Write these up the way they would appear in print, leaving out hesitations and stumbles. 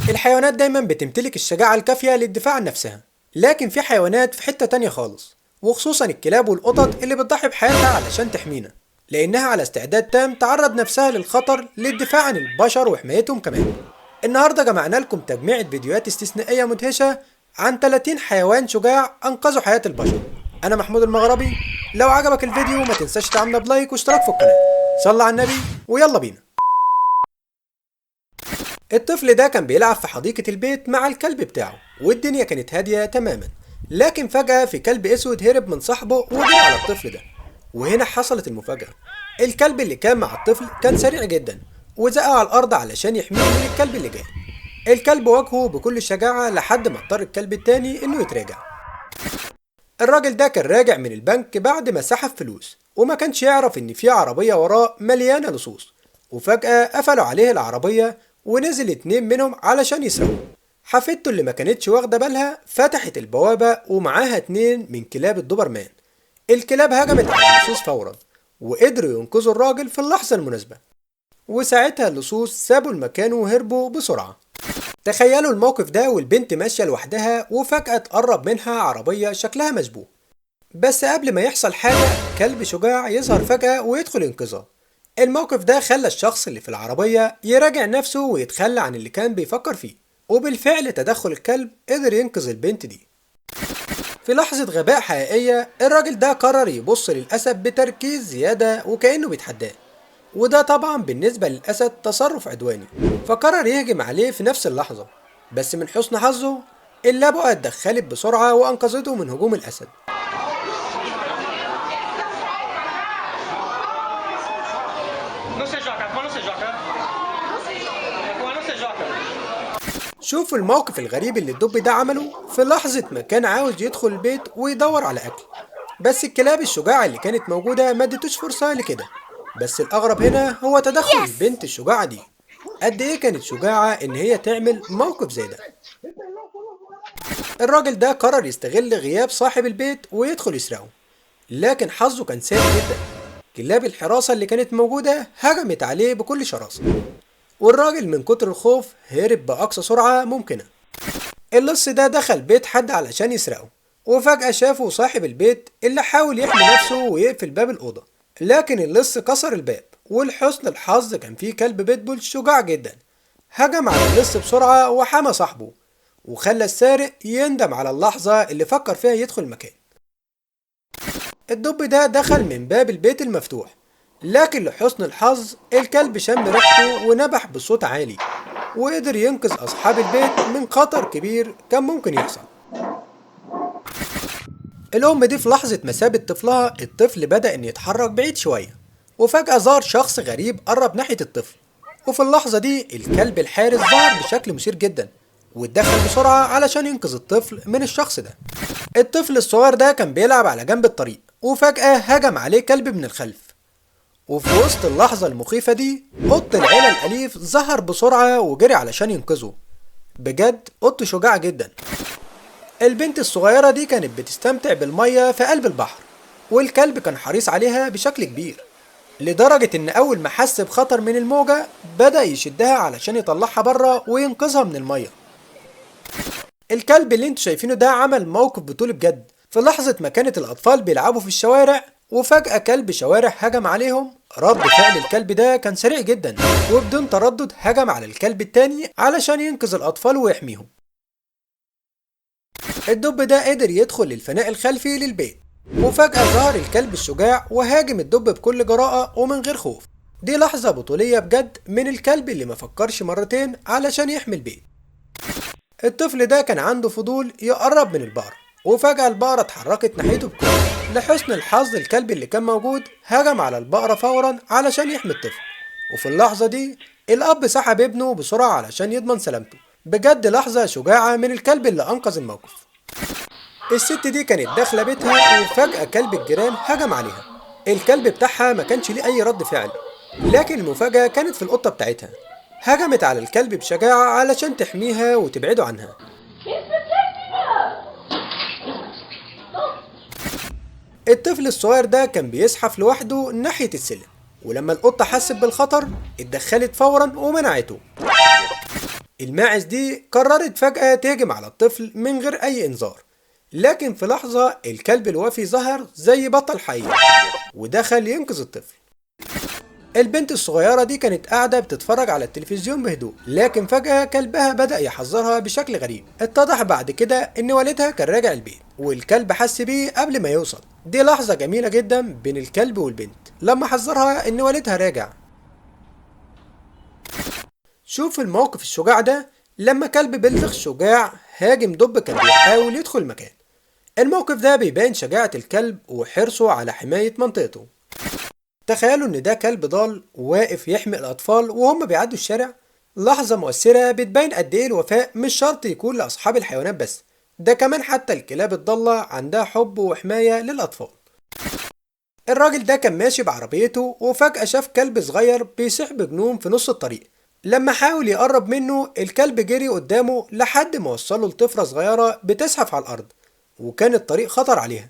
الحيوانات دايما بتمتلك الشجاعة الكافية للدفاع عن نفسها، لكن في حيوانات في حتة تانية خالص، وخصوصا الكلاب والقطط اللي بتضحي بحياتها علشان تحمينا، لأنها على استعداد تام تعرض نفسها للخطر للدفاع عن البشر وحمايتهم كمان. النهاردة جمعنا لكم تجميعة فيديوهات استثنائية مدهشة عن 30 حيوان شجاع أنقذوا حياة البشر. أنا محمود المغربي، لو عجبك الفيديو ما تنساش تعمل ب like واشتراك في القناة. صلى على النبي ويلا بينا. الطفل ده كان بيلعب في حديقة البيت مع الكلب بتاعه، والدنيا كانت هادية تماما، لكن فجأة في كلب اسود هرب من صاحبه وجري على الطفل ده. وهنا حصلت المفاجأة، الكلب اللي كان مع الطفل كان سريع جدا وزقه على الأرض علشان يحميه من الكلب اللي جاي. الكلب واجهه بكل شجاعة لحد ما اضطر الكلب التاني انه يتراجع. الراجل ده كان راجع من البنك بعد ما سحب فلوس، وما كانش يعرف ان في عربية وراه مليانة لصوص، وفجأة قفلوا عليه العربية ونزل 2 منهم علشان يسرقوا. حفيدته اللي ما كانتش واخدة بالها فتحت البوابة ومعاها 2 من كلاب الدوبرمان. الكلاب هجمت على اللصوص فورا وقدروا ينقذوا الراجل في اللحظة المناسبة، وساعتها اللصوص سابوا المكان وهربوا بسرعة. تخيلوا الموقف ده والبنت ماشية لوحدها وفجأة تقرب منها عربية شكلها مشبوه، بس قبل ما يحصل حاجة كلب شجاع يظهر فجأة ويدخل ينقذها. الموقف ده خلى الشخص اللي في العربية يراجع نفسه ويتخلى عن اللي كان بيفكر فيه، وبالفعل تدخل الكلب قدر ينقذ البنت دي. في لحظة غباء حقيقية الراجل ده قرر يبص للأسد بتركيز زيادة وكأنه بيتحداه، وده طبعا بالنسبة للأسد تصرف عدواني، فقرر يهجم عليه في نفس اللحظة. بس من حسن حظه اللبوة اتدخلت بسرعة وأنقذته من هجوم الأسد. شوفوا الموقف الغريب اللي الدب ده عمله في لحظة ما كان عاوز يدخل البيت ويدور على أكل، بس الكلاب الشجاعة اللي كانت موجودة ما ادتوش فرصة لكده. بس الأغرب هنا هو تدخل البنت الشجاعة دي. قد إيه كانت شجاعة إن هي تعمل موقف زي ده. الراجل ده قرر يستغل غياب صاحب البيت ويدخل يسرقه، لكن حظه كان سيء جدا. كلاب الحراسة اللي كانت موجودة هجمت عليه بكل شراسة، والراجل من كتر الخوف هرب بأقصى سرعة ممكنة. اللص ده دخل بيت حد علشان يسرقه، وفجأة شافه صاحب البيت اللي حاول يحمي نفسه ويقفل باب الأوضة، لكن اللص كسر الباب. ولحسن الحظ كان فيه كلب بيتبول شجاع جدا، هجم على اللص بسرعة وحمى صاحبه، وخلى السارق يندم على اللحظة اللي فكر فيها يدخل المكان. الدب ده دخل من باب البيت المفتوح، لكن لحسن الحظ الكلب شم ريحته ونبح بصوت عالي، وقدر ينقذ أصحاب البيت من خطر كبير كان ممكن يحصل. الأم دي في لحظة ما سابت طفلها، الطفل بدأ إن يتحرك بعيد شوية، وفجأة ظهر شخص غريب قرب ناحية الطفل، وفي اللحظة دي الكلب الحارس ظهر بشكل مثير جدا واتدخل بسرعة علشان ينقذ الطفل من الشخص ده. الطفل الصغير ده كان بيلعب على جنب الطريق، وفجأة هجم عليه كلب من الخلف، وفي وسط اللحظة المخيفة دي قط العيلة الأليف ظهر بسرعة وجري علشان ينقذه. بجد قط شجاع جدا. البنت الصغيرة دي كانت بتستمتع بالمية في قلب البحر، والكلب كان حريص عليها بشكل كبير، لدرجة إن أول ما حس بخطر من الموجة بدأ يشدها علشان يطلعها بره وينقذها من المية. الكلب اللي انتوا شايفينه ده عمل موقف بطولي بجد. في لحظة ما كانت الأطفال بيلعبوا في الشوارع وفجأة كلب شوارع هجم عليهم، رد فعل الكلب ده كان سريع جدا، وبدون تردد هجم على الكلب التاني علشان ينقذ الأطفال ويحميهم. الدب ده قدر يدخل للفناء الخلفي للبيت، وفجأة ظهر الكلب الشجاع وهاجم الدب بكل جراءة ومن غير خوف. دي لحظة بطولية بجد من الكلب اللي ما فكرش مرتين علشان يحمي البيت. الطفل ده كان عنده فضول يقرب من البقرة، وفجأة البقرة اتحركت ناحيته بقوة. لحسن الحظ الكلب اللي كان موجود هجم على البقرة فورا علشان يحمي الطفل، وفي اللحظة دي الأب سحب ابنه بسرعة علشان يضمن سلامته. بجد لحظة شجاعة من الكلب اللي أنقذ الموقف. الست دي كانت داخلة بيتها وفجأة كلب الجيران هجم عليها. الكلب بتاعها ما كانش ليه أي رد فعل، لكن المفاجأة كانت في القطة بتاعتها. هجمت على الكلب بشجاعة علشان تحميها وتبعده عنها. الطفل الصغير ده كان بيزحف لوحده ناحية السلم، ولما القطة حست بالخطر اتدخلت فورا ومنعته. الماعز دي قررت فجأة تهجم على الطفل من غير أي إنذار، لكن في لحظة الكلب الوفي ظهر زي بطل حقيقي ودخل ينقذ الطفل. البنت الصغيرة دي كانت قاعدة بتتفرج على التلفزيون بهدوء، لكن فجأة كلبها بدأ يحذرها بشكل غريب. اتضح بعد كده إن والدها كان راجع البيت والكلب حس بيه قبل ما يوصل. دي لحظة جميلة جدا بين الكلب والبنت لما حذرها إن والدها راجع. شوف الموقف الشجاع ده لما كلب بلدغ شجاع هاجم دب كان بيحاول يدخل المكان. الموقف ده بيبان شجاعة الكلب وحرصه على حماية منطقته. تخيلوا ان ده كلب ضال واقف يحمي الاطفال وهم بيعدوا الشارع. لحظة مؤثرة بتبين قد ايه الوفاء مش شرط يكون لاصحاب الحيوانات بس، ده كمان حتى الكلاب الضالة عندها حب وحماية للاطفال. الراجل ده كان ماشي بعربيته وفجأة شاف كلب صغير بيصيح بجنون في نص الطريق. لما حاول يقرب منه الكلب جري قدامه لحد ما وصله لطفلة صغيرة بتزحف على الأرض، وكان الطريق خطر عليها.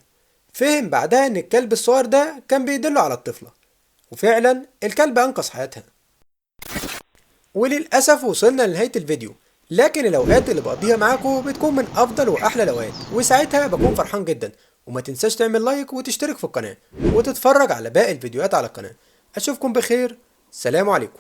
فهم بعدها إن الكلب الصغير ده كان بيدله على الطفلة، وفعلا الكلب أنقذ حياتها. وللأسف وصلنا لنهاية الفيديو، لكن الأوقات اللي بقضيها معاكم بتكون من أفضل وأحلى الأوقات، وساعتها بكون فرحان جدا. وما تنساش تعمل لايك وتشترك في القناة وتتفرج على باقي الفيديوهات على القناة. أشوفكم بخير، سلام عليكم.